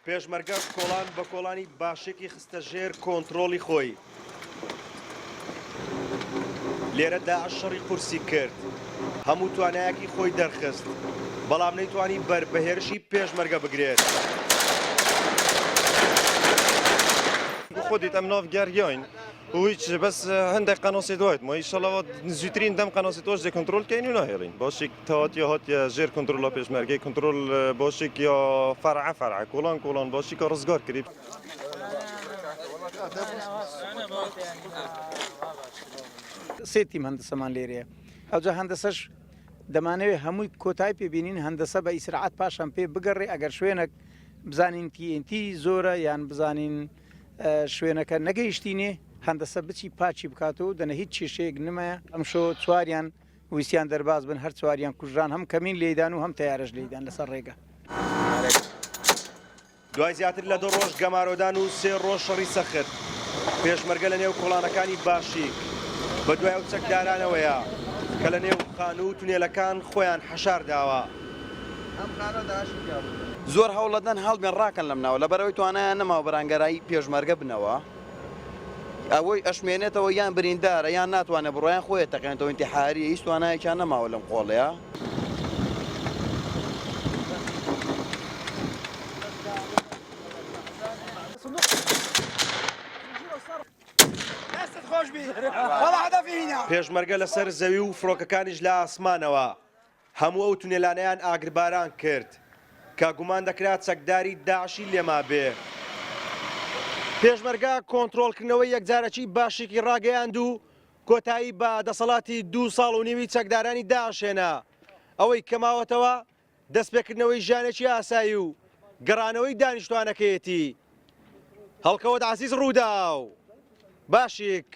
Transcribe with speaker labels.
Speaker 1: پێشمەرگەش کۆڵان بە کۆڵانی باشیکی خستە ژێر کۆنتڕۆڵی خۆی. لێرە داعش شەڕی قورسی کرد، هەموو توانایەکی خۆی دەرخست، بەڵام نەیتوانی بەر بە هێرشی پێشمەرگە بگرێت.
Speaker 2: خودیت ئەم ناڤ گەریاین و هیچ بەس هەندێک قەناسی دوایت ما ئیشەڵا زووترین دەم قەناسی تۆش دێ کۆنترۆل کەین و ناهێڵین باشێک تاواتیا هاتیە ژێر کۆنترۆڵە پێشمەرگەی کۆنترۆل باشێک یا فەرعە فەرعە کۆڵان کۆڵان باشێکە ڕزگار کری.
Speaker 3: سێ تیم هەندەسەمان لێرەیە ئەوجا هەندەسەش دەمانەوێت هەمووی کۆتای پێ بینین هەندەسە بە ئیسراعات پاشان پێ بگەڕێ ئەگەر شوێنێک بزانین TNT زۆرە یان بزانین شوێنەکە نەگەیشتینێ هەندەسە بچی پاکی بکاتەوە دەنە هیچ کێشەیەک نمایە ئەمشۆ چواریان ویستیان دەرباز بن هەر چواریان کوژران هەم کەمین لێدان و هەم تەیارەش لێدان لەسەر ڕێگە.
Speaker 1: دوای زیاتر لە دە ڕۆژ گەمارۆدان و سێ ڕۆژ شەڕی سەخت، پێشمەرگە لە نێو کۆڵانەکانی باشیک بە دوای ئەو چەکدارانەوەیە کە لە نێو خانوو و تونێلەکان خۆیان حەشار داوە.
Speaker 4: زۆر هەوڵەدەن هەڵبێن ڕاکەن لەم ناوە لەبەرئەوەی توانایان نەماوە بەرانگەرایی پێشمەرگە بنەوە ئەوەی ئەشمێنێتەوە یان بریندارە یان ناتوانێت بڕۆ یان خۆی ئەتەقێنێتەوە ئینتیحاریە هیچ توانایەکیان نەماوە لەم قۆڵەیە.
Speaker 1: پێشمەرگە لەسەر زەوی و فڕۆکەکانیش لە ئاسمانەوە هەموو ئەو تونێلانەیان ئاگرباران کرد کە گومان دەکرا چەکداری داعشی لێمابێ. پێشمەرگە کۆنترۆڵکردنەوەی یەکجارەکی باشیکی ڕاگەیاند و کۆتایی بە دەسەڵاتی دوو ساڵ و نیوی چەکدارانی داعش هێنا. ئەوەی کە ماوەتەوە دەستپێکردنەوەی ژیانێکی ئاسایی و گەڕانەوەی دانیشتوانەکەیەتی. هەڵکەوت عەزیز، رووداو، باشیک.